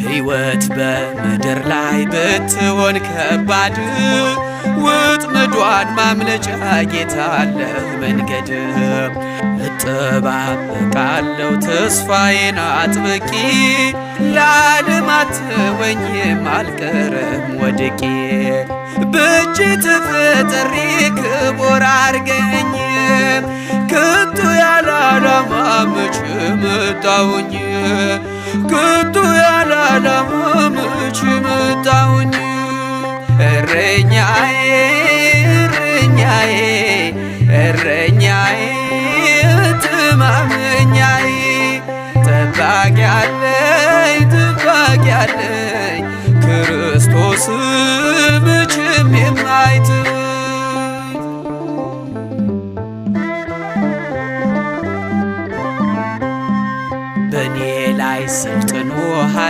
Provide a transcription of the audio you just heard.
ሕይወት በምድር ላይ ብትሆን ከባድ፣ ውጥምዷን ማምለጫ ጌታ አለህ መንገድ። እጠባበቃለሁ ተስፋዬን አጥብቄ፣ ለዓለም አትወኝም አልቀርም ወድቄ። በእጅ ተፈጥሬ ክቡር አርገኝ፣ ከቶ ያለ ዓላማ መች መጣሁኝ? ከቶ ያለ ዓላማ መች መጣሁኝ? እረኛዬ፣ እረኛዬ፣ እረኛዬ፣ መተማመኛዬ፣ ጠባቂ አለኝ፣ ጠባቂ አለኝ፣ ክርስቶስ